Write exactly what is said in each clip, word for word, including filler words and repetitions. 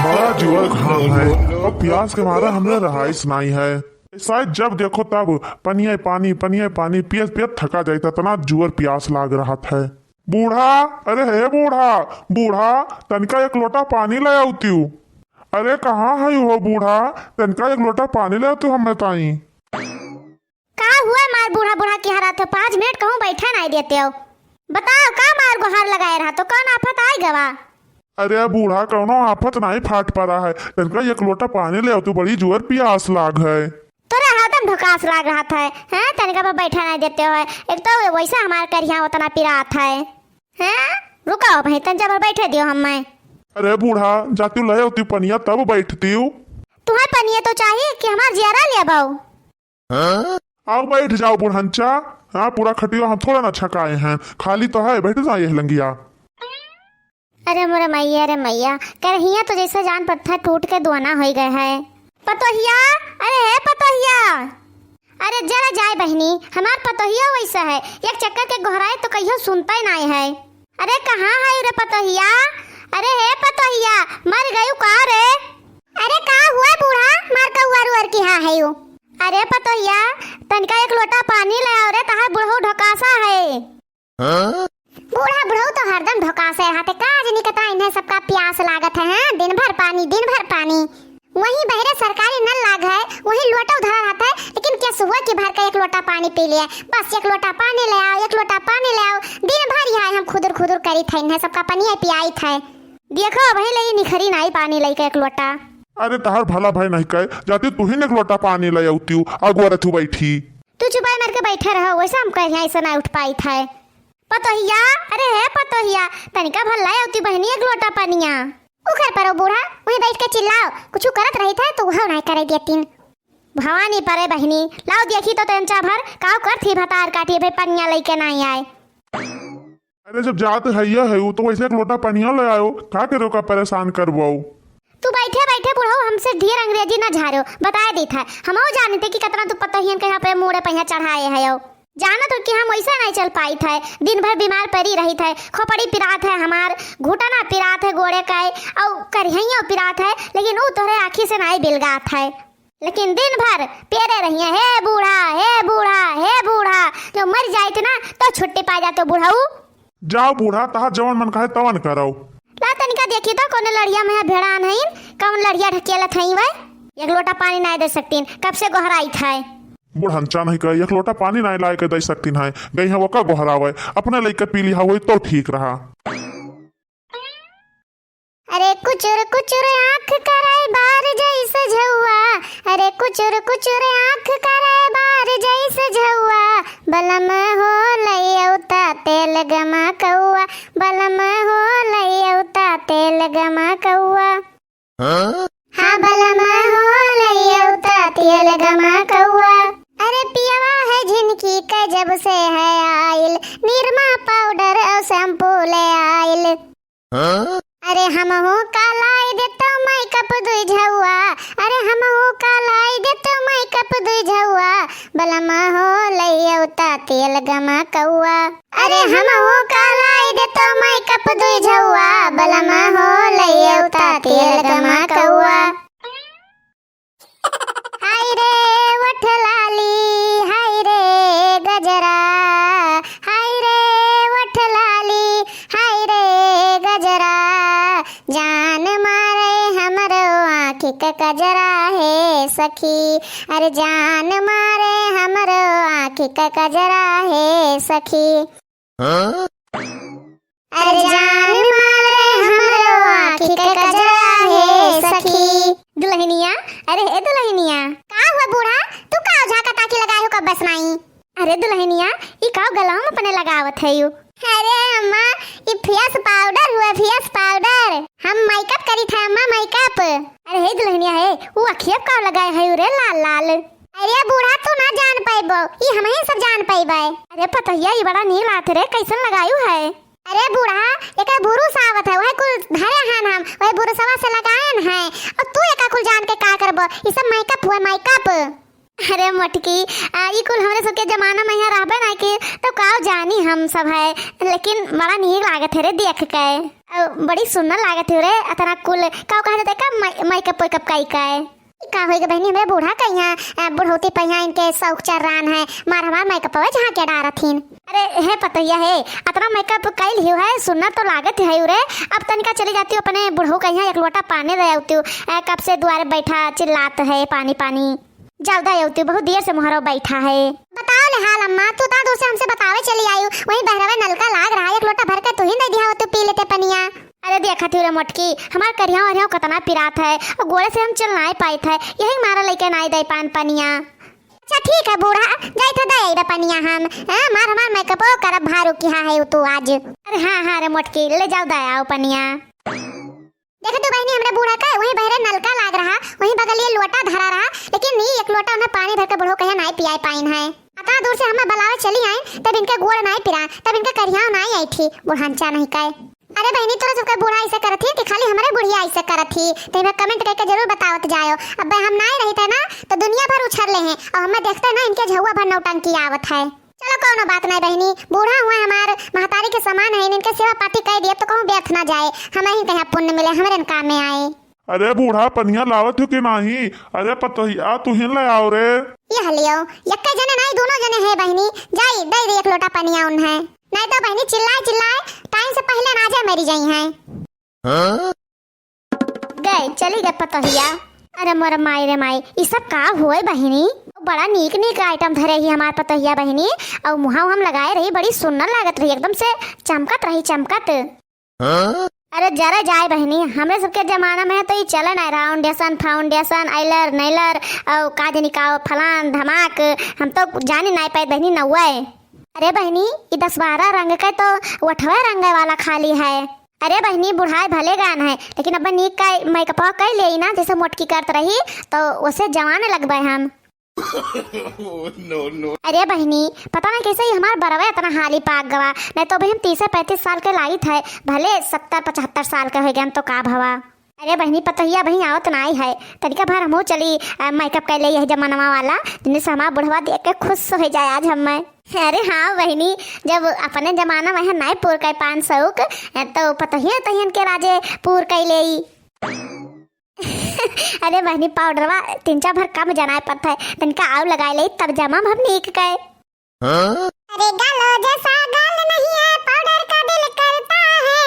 बड़ा जुअर घाम है और प्यास के मारा हमरे रहाइश नाई है। शायद जब देखो तब पनिया पानी, पनिया पानी, पियत पियत थका जाइत, इतना जुअर प्यास लाग रहत है। बूढ़ा, अरे हे बूढ़ा, बूढ़ा, तनिका एक लोटा पानी ले आउतिउ। अरे कहाँ है हो बूढ़ा, तनिका एक लोटा पानी ले आउतिउ हमें ताई। का हुआ मार बूढ़ा बूढ़ा किहाँ रहत हो, पाँच मिनट कहूँ बैठे नाई देते हो। बताओ का मार गोहार लगाए रहा तो कौन आफत आई गवा? अरे बूढ़ा कौनो आफत नाई फाट पड़ा है, तनिका एक लोटा पानी ले आउतिउ, बड़ी जुअर पियास लाग है। तोरे हरदम ढोकास लाग रहत है, हैं? तनिका पर बैठे नाई देते हो। एक तो वैसे हमार करिहा उतना पिरात है, हैं? रुको भाई, तन जब बैठे दियो हम मैं। अरे बूढ़ा, जातिउ ले आउतिउ पनिया तब बैठतिउ। तुम्हें पनिया तो चाहिए कि हमार जियारा ले बाऊ? आओ बैठ जाओ बुढ़नचा। हाँ, पूरा खटिया हम थोड़ा ना छकाए हैं, खाली तो है, बैठ जाओ यह लंगिया। अरे मोरे मैया रे मैया, करहिया तो जैसे जान पत्थर टूट के दोना होइ गए है। पतोहिया, अरे हे पतोहिया, अरे जरा जाए बहिनी, हमार पतोहिया वैसा है, एक चक्कर के गोहराए तो कहियो सुनता ही नाई है। अरे कहाँ है रे पतोहिया? अरे हे पतोहिया, मर गयू का रे? अरे का हुआ बूढ़ा, मार कौआ रुअर किहाँ है यू? अरे पतोहिया, तनिका एक लोटा पानी ले आओ रे, तहार बुढ़ऊ ढोकासा है। बूढ़ा बुढ़ऊ तो हरदम ढोकासे रहते, का जनी कतना इन्हें सबका प्यास लागत है, हैं? दिन भर पानी, दिन भर पानी। वहीं बहरे सरकारी नल लाग है, वहीं लोटा उधरा रहता है, लेकिन क्या सुबह की भर का एक लोटा पानी पी लिया, बस एक लोटा पानी ले आओ, एक लोटा पानी ले आओ, दिन भर यहाँ हम खुदुर खुदुर करी थे, इन्हें सबका पनिया पियाई थे। देखो भाई ले निखरी नाई पानी लेके एक लोटा। अरे तहार भला भाई नहीं कहे, जाती तू ही ने एक लोटा पानी ले आउतिउ, अगुआ रहतू बैठी। तू चुपाई मार के बैठे रहो, वैसे हम कह यहाँ ऐसे ना उठ पाई थे। पतोहिया, अरे हे पतोहिया, तनिका भर ले आउतिउ बहिनी एक लोटा पनिया। उखर परो बूढ़ा, वहीं बैठ के चिल्लाओ, कुछ करत रही थे तो वह नहीं करे देतीन। भवानी परे बहिनी, लाओ देखी तो तंचा भर, काव कर थी भतार काटी भाई पनिया लेके नहीं आए। अरे जब जात है यह है, तो वैसे एक लोटा पनिया ले आयो, का करो का परेशान करवाओ। तू बैठे बैठे बुढ़ऊ हमसे ढेर अंग्रेजी ना झारो, बताए दी था, हमहू जानते कि कतना तू पतोहियन के यहाँ पे मूड़े पहिया चढ़ाए है। जानत हो कि हम वैसे नहीं चल पाई थे, दिन भर बीमार पड़ी रही थे, खोपड़ी पिरात है हमार, घुटना पिरात है गोड़े का, और करिहैया पिरात है, लेकिन ऊ तोहरे आँखी से नहीं बिलगात है। लेकिन दिन भर पेरे रहिए, "हे बूढ़ा, हे बूढ़ा, हे बूढ़ा।" जो मर जाइत ना तो छुट्टी पा जाते बुढ़ऊ। जाओ बूढ़ा, तहार जवन मन कहे तवन करो। ला तनिका देखी तो कौन लड़िया में भेड़ान हईन, कौन लड़िया ढकेलत हई वै? एक लोटा पानी नहीं दे सकतीन, कब से गोहराइत है। बुढ़नचा नहीं कहे, एक लोटा पानी नहीं लाए के दे सकतीन है, गई है वो का गोहरावे, अपने लइका पी लिहा होई तो ठीक रहा। अरे कुचुर कुचुर आँख करे बार जैसे झौआ, अरे कुचुर कुचुर आँख करे बार जैसे झौआ, बलम हो लइयौता तेल गमा कौआ, बलम हो लइयौता तेल गमा कौआ। हाँ? हाँ बलम हो लइयौता तेल गमा कौआ। अरे पियवा है झिनकी के जब से है आइल, निरमा पाउडर और शैम्पू ले आइल। हाँ? अरे हमहू का लाई देतो मेकअप दुई झौआ, अरे हमहू का लाई देतो मेकअप दुई झौआ, बलमा हो लइयौता तेल गमा कौआ। अरे हमहू का लाई देतो मेकअप दुई झौआ, बलमा हो लइयौता तेल गमा कौआ। हाय रे ओठ लाली, हाय रे गजरा, हाय रे ओठ लाली, हाय रे गजरा, जान मारे हमरो आँखी के कजरा हे सखी, अरे जान मारे हमरो आँखी के कजरा हे सखी। हाँ? अरे जान मारे हमरो आँखी के कजरा हे सखी। दुल्हनिया, अरे हे दुल्हनिया। का हुआ बूढ़ा, तू का झाका ताकी लगाए हो कब बस नाई? अरे दुल्हनिया, ई का गला में अपने लगावत है यू? अरे अम्मा, ई फेस पाउडर हुआ, फेस पाउडर। हम मेकअप करी थे अम्मा, मेकअप। अरे हे दुल्हनिया हे, ऊ अखिया का लगाए है रे लाल लाल? अरे बूढ़ा तू ना जान पाइबो, ई हमही सब जान पाइबे। अरे पतोहिया ई बड़ा नीक लागत रे, कैसन लगायू है? अरे बूढ़ा, एकर बुरुस आवत है, वही कुल धरे हन हम, वही बुरुसवा से लगायन है। और तू एका कुल जान के का करबो? ई सब मेकअप हुआ, मेकअप। अरे मोटकी, आ, ई कुल हमरे सबके जमाना में यहाँ रहबे ना की, तो का जानी हम सब है, लेकिन बड़ा नीक लागत है रे देख के। आ, बड़ी सुंदर लागत है रे, अतना कुल का कहा जाता है का मै-, makeup वेकअप कई का है। ई का होई गे बहिनी, हमरे बूढ़ा का यहाँ, आ, बुढ़ौती पे यहाँ इनके शौक चर्रान है, मार हमार makeup वे झाँके डारत हिन। अरे हे पतोहिया हे, अतना makeup कइल हियो है, सुंदर तो लागत है रे। अब तनिका चली जाती हूँ अपने बुढ़ऊ का यहाँ, एक लोटा पानी दे आती हूँ। आ, कब से दुआरे बैठा चिल्लात है पानी पानी। जल्दी आयो तू, बहुत देर से मोहरो बैठा है। बताओ ले हाल अम्मा, तू ता दूर से हमसे बतावे चली आयु, वहीं बहरवे नलका लाग रहा, एक लोटा भर के तू ही दे दिया हो, तू पी लेते पनिया। अरे देखा थी रे मोटकी, हमार करिया वरिया कतना पिरात है और गोड़े से हम चल नाई पाइत है, यही मारा लेके नाई दे पान पनिया। अच्छा ठीक है बूढ़ा, जाई था दे आइबे पनिया हम, हाँ, मार हमार makeup करब भारू किहा है तू आज। अरे हाँ हाँ रे मोटकी, ले जाओ दे आओ पनिया। देखे तू बहिनी, हमरे बूढ़ा का वहीं बहरे नलका लाग रहा, वहीं बगलिए लोटा धरा रहा, लेकिन ई एक लोटा उन्हें पानी भर के बुढ़ऊ कहे नाई पियाए पाइन है। अतना दूर से हमें बलावे चली आइन, तब इनके गोड़ नाई पिरा, तब इनके करियाव नाई आई थी, बुढ़ांचा नहीं कहे। अरे बहिनी, तोरा सबके बूढ़ा ऐसे करत ही कि खाली हमरे बुढ़िया ऐसे करत ही? तो हमें comment करके जरूर बतावत जायो। अब हम नाई रहित है ना, तो दुनिया भर उछर ले हैं, और हमें देखते ना इनके झउआ भर नौटंकी आवत है। चलो कौनो बात नहीं बहिनी, बूढ़ा हुआ हमार महतारी के समान है, इनके सेवा पाती कई दिए तो कहूँ व्यर्थ ना जाए, हमें ही कहीं पुण्य मिले, हमरे काम में आए। अरे बूढ़ा, पनिया लावत हो कि नाही? अरे पतोहिया, तू ही ले आओ रे। ये हलियो, यक्के जने नहीं, दोनों जने है बहिनी, जाई दे दे एक लोटा पनिया उन्हें, नहीं तो बहिनी चिल्लाए चिल्लाए time से पहले ना जाए मरी जाई हैं। हाँ? गए, चली गए पतोहिया। अरे मोर माई रे माई, ई सब का हुए बहिनी? बड़ा नीक नीक item धरे ही हमार पतोहिया बहिनी, और मुहा हम लगाए रही, बड़ी सुंदर लागत रही, एकदम से चमकत रही, चमकत। हाँ? अरे जरा जाए बहिनी, हमरे सबके जमाना में तो ई चले नहीं रहा, foundation, foundation, eyeliner, नैलर, और का जानी का, फलान, धमाक, हम तो जाने नहीं पाए बहिनी, नौवे। अरे बहिनी, ई दस बारह रंग के तो ओठवे रंगे वाला खाली है। अरे बहिनी, बुढ़ाए भले गान है, लेकिन अब नीक का makeup कई लेई ना, जैसे मोटकी करत रही, तो उसे जवान लगबे हम। Oh, no, no। अरे बहिनी, पता ना कैसे ही हमार बरवे इतना हाली पाक गवा, नहीं तो अभी हम तीस पैंतीस साल के लागित है, भले सत्तर पचहत्तर साल के हो गए हम तो का भवा। अरे बहिनी, पतोहिया बहिन आवत नाई है, तनिका भर हमहू चली, अ, makeup कर ले यही जमानवा वाला, जिनसे हमार बुढ़वा देख के खुश हो जाए आज हमें। अरे हाँ बहिनी, जब अपने जमाना में है नाई पूर के पान शौक, अ, तो पतोहिया तहियन के राजे पूर के लेई। अरे बहिनी, पाउडरवा तीन चार भर कम जनाए पड़त है, तनिका आउ लगाए लेई, तब जमा हम नीक के। हाँ? अरे गालो जैसा गाल नहीं है, पाउडर का दिल करता है।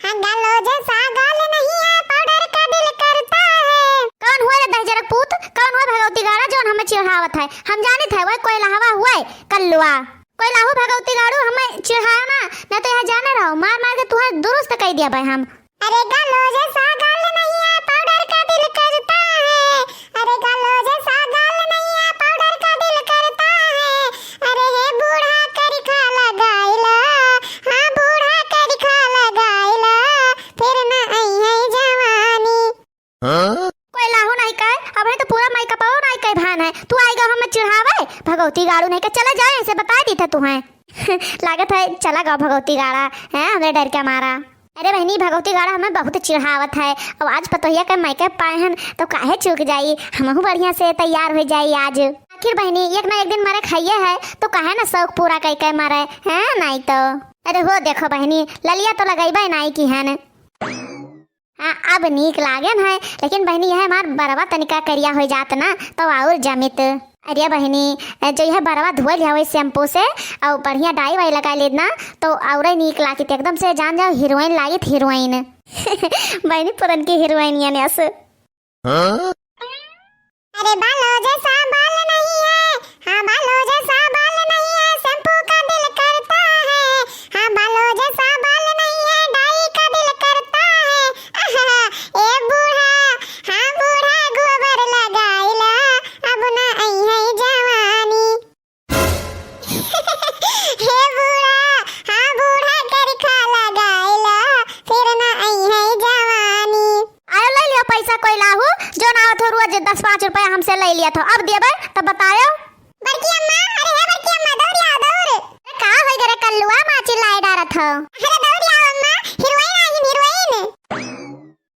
हाँ, गालो जैसा गाल नहीं है, पाउडर का दिल करता है। कौन हुआ रे दहिजरक पूत? कौन हुआ भगवती गाड़ा जौन हमें चिढ़ावत है? हम जानित है, वह कोयलहवा हुआ है, कल्लुआ। कोयलाहू भगवती गाड़ू हमें चिढ़ायो ना, न तो यहाँ जाने रहो, मार मार के तुहे दुरुस्त कई दिया भाई हम। अरे गालो जैसा गाल नहीं है, पाउडर का दिल करता है। अरे गालो जैसा गाल नहीं है, पाउडर का दिल करता है। अरे हे बूढ़ा करिखा लगाइला, हाँ बूढ़ा करिखा लगाइला, फिर ना आई है जवानी। हाँ? कोयलाहू नहीं कहे, अब है तो पूरा makeup नहीं कहे भान है। तू आएगा हमें चिढ़ावे, भगवती गाड़ू नहीं कहे, चला जाए, ऐसे बता दी था तुम्हें। लागत है चला गवा भगवती गाड़ा, हैं, हमरे डर के मारा। अरे बहिनी, भगवती गाड़ा हमें बहुत चिढ़ावत है। अब आज पतोहिया के makeup पाए हन, तो काहे चूक जाई, हमहू बढ़िया से तैयार हो जाई आज। आखिर बहिनी, एक ना एक दिन मरे खाइए है, तो काहे ना शौक पूरा कई के मरे, हैं, नहीं तो। अरे हो देखो बहिनी, ललिया तो लगैबे नहीं की हन। हाँ, अब नीक लागेन है, लेकिन बहिनी, यह हमार बरवा तनिका करिया हो जात ना, तो और जमित। अरे बहिनी, जो यह बरवा धोए लिया हुए shampoo से, और बढ़िया dye वाई लगा लेत ना, तो और नीक लागित, एकदम से जान जाओ, heroine लागित, heroine। बहिनी, पुरन की heroine यानी अस। हाँ? अरे बालों जैसा बाल नहीं है, हाँ बालों जैसा बाल नहीं है, shampoo का दिल करता है। हाँ बालों जैसा बाल नहीं है, dye का दिल करता है। आहा, ए बूढ़ा, हाँ बूढ़ा गोबर लगाइला, अब ना आई है जवानी। हे बूढ़ा, हाँ बूढ़ा करिखा लगाइला, फिर ना आई है जवानी। अरे ले लियो पैसा कोयलाहू, जौन आवत हो रोज दस पाँच रुपया हमसे ले लिया था, अब देबे तब बतायो। बड़की अम्मा, अरे हे बड़की अम्मा, दौड़ आओ, दौड़। अरे का होई गे रे कल्लुआ, माँ चिल्लाए डारत हो। अरे दौड़ आओ अम्मा, heroine आई है, heroine।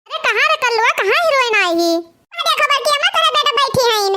अरे कहाँ रे कल्लुआ, कहाँ heroine आई ही? अरे देखो बड़की अम्मा, तोरे बेटा बैठी हैं।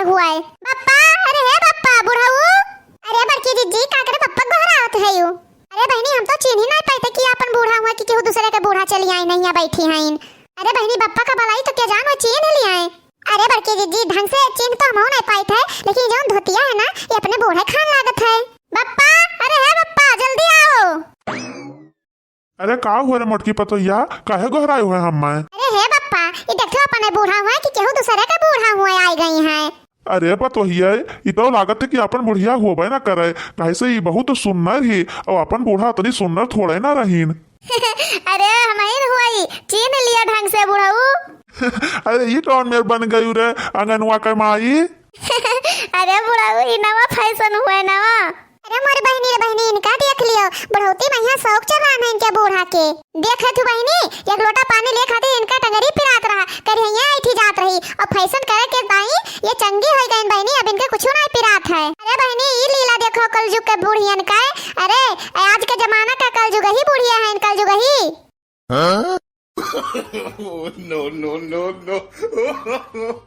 हुआ है। बप्पा, अरे हे बप्पा, बुढ़ऊ। अरे बड़की जिज्जी, का करे बप्पा गोहरावत है यू? अरे बहिनी, हम तो चीन्ही नाहीं पाइत है कि आपन बूढ़ा हुआ कि केहू दूसरे के बूढ़ा चली आई नहीं बैठी हैं। अरे बहिनी, बप्पा का बलाई तो क्या जान वो चीन्ह लिया है। अरे बड़की जिज्जी, ढंग से चीन्ह तो हमहू नाहीं पाइत है, लेकिन जौन धोतिया है ना, ये अपने बूढ़े खान लागत है। बप्पा, अरे हे बप्पा, जल्दी आओ। अरे का हुआ रे मोटकी पतोहिया, काहे गोहराए हुए हम मैं? अरे हे बप्पा, ये देखो अपने बूढ़ा हुआ कि केहू दूसरे के बूढ़ा हुआ आई गई हैं। अरे पतोहिया, ई तो लागत है कि आपन बुढ़िया होबे ना करे, काहे से ई बहुत सुन्नर ही, और आपन बूढ़ा इतनी सुन्नर थोड़े ना रहीन। अरे हमहिन हुई, चीन्ह लिया ढंग से बुढ़ऊ। अरे ई कौन मेर बन गई रे अंगनवा के माई? अरे बुढ़ऊ, ई नवा फैशन हुए नवा। अरे मोर बहिनी रे बहिनी, इनका देख लियो, बुढ़ौती में यहाँ शौक चढ़ान है इनके बूढ़ा के। देखे थू बहिनी, एक लोटा पानी ले खातिर इनका टंगरी पिरात रहा, करिहैया ऐठी जात रही, और फैशन करे के दाई ये चंगी हो गई बहिनी, अब इनके कुछ नहीं पिरात है। अरे बहिनी, ई लीला देखो कलजुग के बूढ़ियन का। अरे आज के जमाना का कलजुग ही बुढ़िया है, कलजुग ही। हाँ? No, no, no, no।